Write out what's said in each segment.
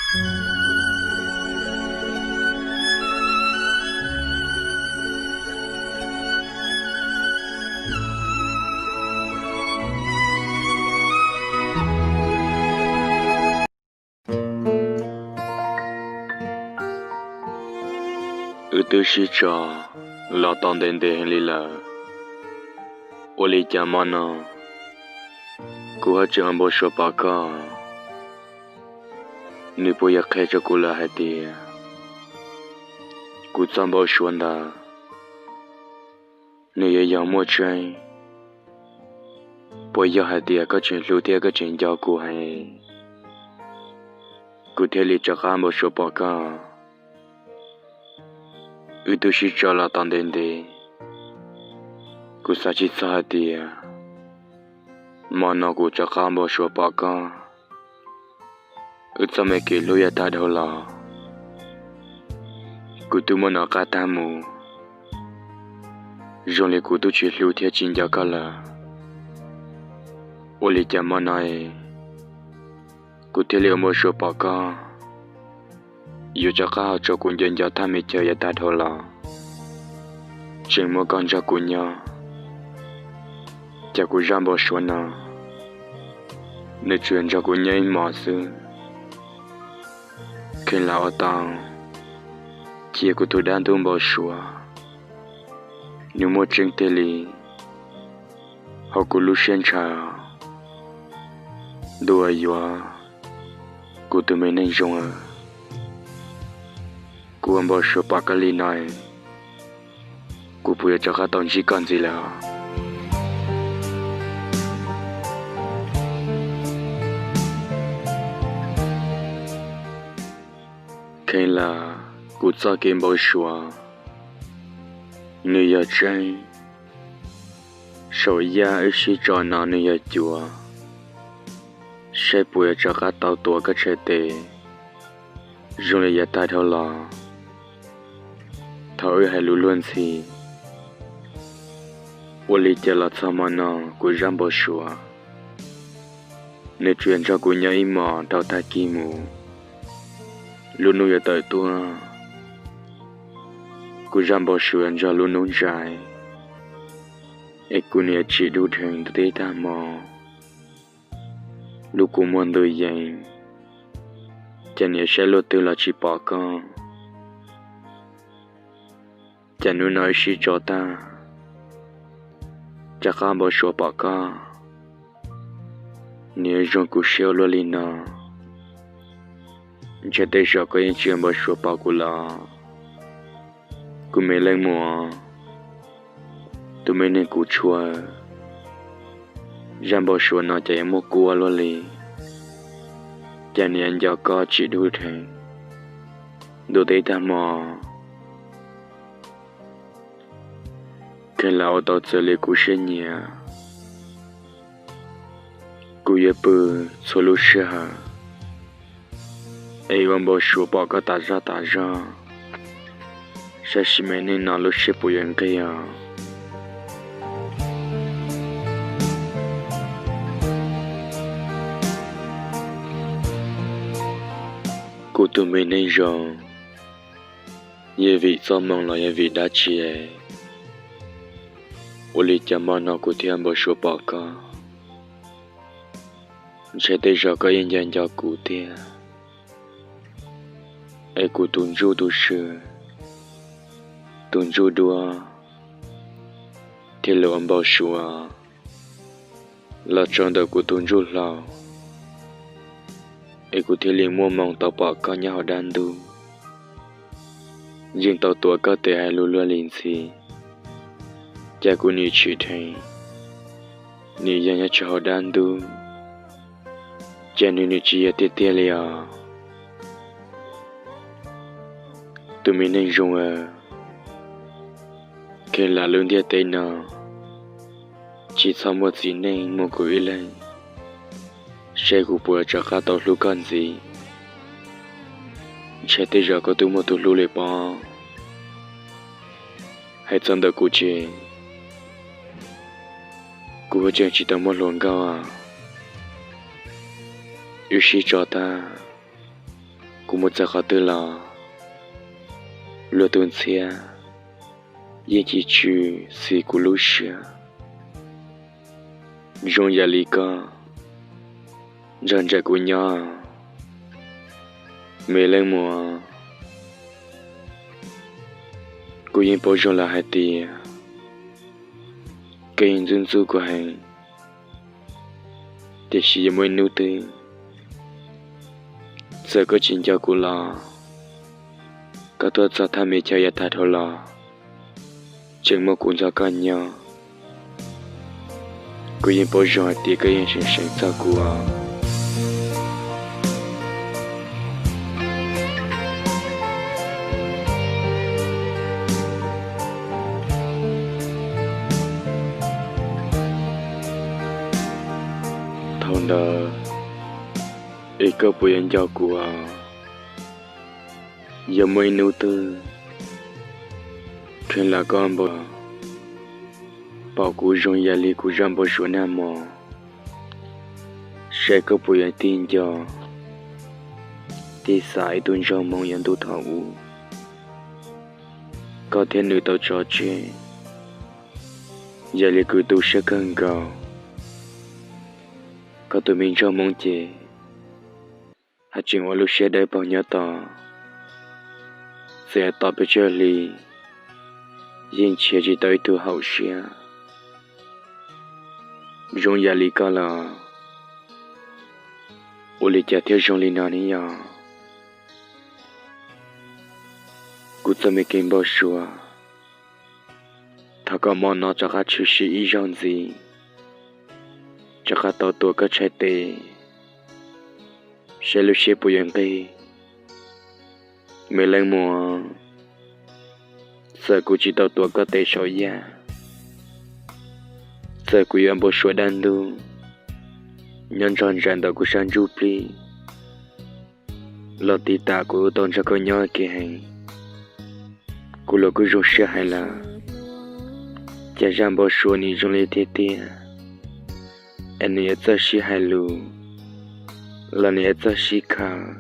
Wb twb sib tso los tau ntev ntev heev li lawm, ua li cas hmo no kuv ho tseem ua npau suav pom koj? Nws puas yog qhia rau kuv lawm hais tias kuv txoj npau suav ntawd nws yuav yog muaj tseeb? Puas yog hais tias koj tseem hlub thiab koj tseem nco kuv heev, kuv thiaj li rov qab npau suav pom koj? Wb twb sib tso los tau ntev ntev, kuv xav tsis txog hais tias hmo no kuv rov qab npau suav pom koj. Wb txoj me kev hlub yav tag dhau los, kuv twb muab nov qab tag mus. Zoo li kuv twb tsis hlub thiab tsis nco koj lawm. Ua li cas hmo no kuv thiaj li ua npau suav pom koj, yuav rov qab ho rau kuv nco nco thaj me chaw yav tag dhau los, tseem muaj koj nrog kuv nyob. Cas kuv zaj npau suav no nws tsuas nrog kuv nyob ib hmos xwb, kheev lam ua tau cia kuv tus dab ntub npau suav nws muaj tseeb tiag li hauv kuv lub siab ntshaw. Ntuj aw, yuav kuv tus me neeg zoo aw, kuv ua npau suav pom koj li no, kuv puas yuav rov qab tau ntsib koj ntxiv lawm? Kheev lam kuv txoj kev npau suav nws yog tseeb, saum yaj wb sib tso no nws yog cuav, saib puas yuav rov qab tau tuav koj tshaj tes zoo li yav tag dhau los thaum wb hais lus luag ntxhi. Ua li cas los txog hmo no kuv zaj npau suav nws tsuas nrog kuv nyob ib hmos rau tag kis mus, lub hnub yuav tawm tuaj, kuv zaj npau suav nrog lub hnub ntsais, es kuv niam tsim dub dheev ntuj teb tag hmo, lub kua muag ntws yees, cas niam saib luaj twg los tsis pom koj. Cas hnub no wb sib tso tag, rov qab npau suav pom koj, nws zoo kuv siab ua luaj li no. Ntshe tej zaum koj yeej tsis npau suav pom kuv los, kuv me leej muam, tus me neeg kuv tshua. Zaj npau suav no cas yuav muaj kua luaj li, cas niam nco koj tsim dub dheev ntuj teb tag hmo. Kheev lam ua tau txawm li kuv siab nyiam, kuv yuav pw txhua lub sij hawm es ua npau suav pom koj tas zog tas zog, saib sim me neej no lub siab puas yuav nqig os. Kuv tus me neeg zoo, yog vim txoj hmoo los yog vim dab tsi, ua li cas hmo no kuv thiaj npau suav pom koj? Ntshe tej zaum koj yeej nco nco kuv tiag, es kuv tus ntsuj tus swm, tus ntsuj duab thiaj li ua npau suav los tso ntawm kuv tus ntsuj hlau, es kuv thiaj li muaj hmoo tau pom koj nyob hauv dab ntub. Yeej tau tuav koj tes hais lus luag li ntxhi, cas kuv nim tsim dheev, nim yog nyob tso hauv dab ntub, cas nws nim tsis yog tiag tiag li os. Tus me neeg zoo aw, kheev lam lub ntiaj teb no tsis txhob muaj txiv neej muaj kuv ib leeg, seb kuv puas rov qab tau hlub koj ntxiv. Ntshe tej zaum koj twb muaj tus hlub li pob. Hais txog ntawm kuv ces kuv tseem tsis tau muaj hluas nkauj. Wb sib tso tag, Kuv mus txog qhov twg los luag tus ntxhiab yeej chim tsw xis kuv lub siab. Zoo yam li koj nrog nraim kuv nyob, me leej muam. Kuv yeej paub zoo lawm hais tias koj yeej ntxub ntxub kuv heev, tiam sis yuav muaj ib hnub twg txawm koj tsis nco kuv los koj tuaj txog thaj me chaw yav tag dhau los tseem muaj kuv nrog koj nyob. Kuv yeej paub zoo hais tias koj yeej seev seev txog kuv os. Thaum ntawd es koj puas yuav nco kuv os? Yog muaj ib hnub twg kheev lam koj npau, pom kuv zoo yam li kuv zaj npau suav nag hmo, saib koj puas yuav tig nco tig xav ib tug ntsoj hmoo yav ntuj thaum ub, koj thiab nws tau tso tseg yam li kwv tu siab kawg nkaus. Koj tus me ntsoj hmoo ces haj tseem ua lub siab dawb paug nyob tos, txawm tos pes tsawg hli yeej nrhiav tsis tau ib tug haum siab zoo yam li koj los. Ua li cas thiaj zoo li no ne yog? Kuv txoj me kev npau suav, thov kom hmo no rov qab tshwm sim ib zaug ntxiv, rov qab tau tuav koj txhais tes, saib lub siab puas yuav nqig. Me leej muam, txawm kuv tsis tau tuav koj tes saum yaj, txawm kuv yuav npau suav dab ntub nyob nrog nraim ntawm kuv sab ntsuj plig los tiv tam kuv tau nrog koj nyob kev heev, kuv los kuj zoo siab hais lawm. Cas zaj npau suav nws zoo li tiag tiag, es nws yuav txawj sib hais lus los nws yuav txawj sib khaws,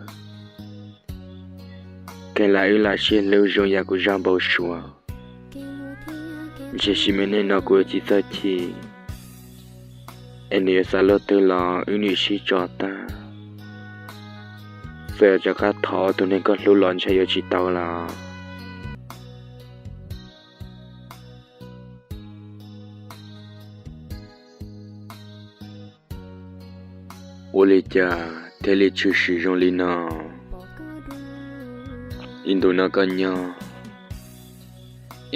kheev lam wb lam sib hlub zoo yam kuv zaj npau suav. Ntshe sim me neej no kuv yuav tsis txawj chim, es nws yuav xav luaj twg los wb nws sib tso tag. Txawm rov qab thov tus neeg koj hlub los ntshe yuav tsis tau lawm. Ua li cas thiaj li tshwm sim zoo li no? Ib ntus no koj nyob,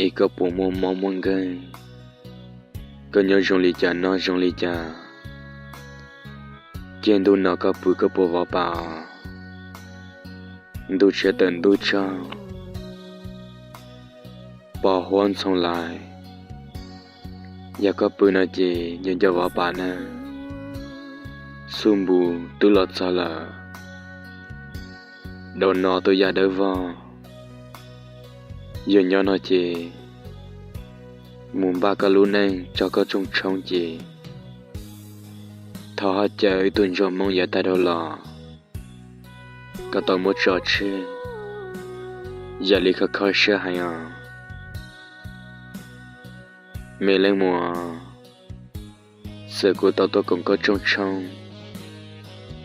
es koj puas muaj mob muaj nkeeg? Koj nyob zoo li cas noj zoo li cas? Ciaj ntuj no koj pw koj puas vov pam? Ntuj tshiab tawm ntuj tsaug, pos huab ntxhoo lais. Yog koj pw no ces nco nco vov pam na. Xuj npus twb los txog lawm, daus no tuaj yaj dawb vog. Yog nyob no ces mus npaj koj lub neej tso koj rooj tshoob ces thov ho caw ib tug ntsoj hmoob yav tag dhau los kom tau muab tso tseg, yam li kho kho siab heev os. Me leej muam, txawm kuv tau tuaj koom koj rooj tshoob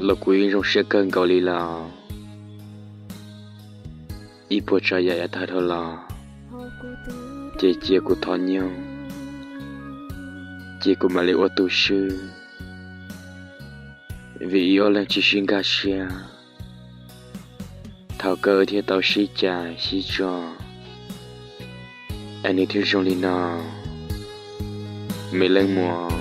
los kuv yeej zoo siab kawg nkaus li lawm. Ib puas tsav yam yav tag dhau los ces cia kuv thov nyoog, ces kuv mam li ua tus swb, vim ib ob leeg tsis sib nkag siab. Thaum kawg thiaj tau sib cais sib tso, es nws thiaj zoo li no. Me leej muam,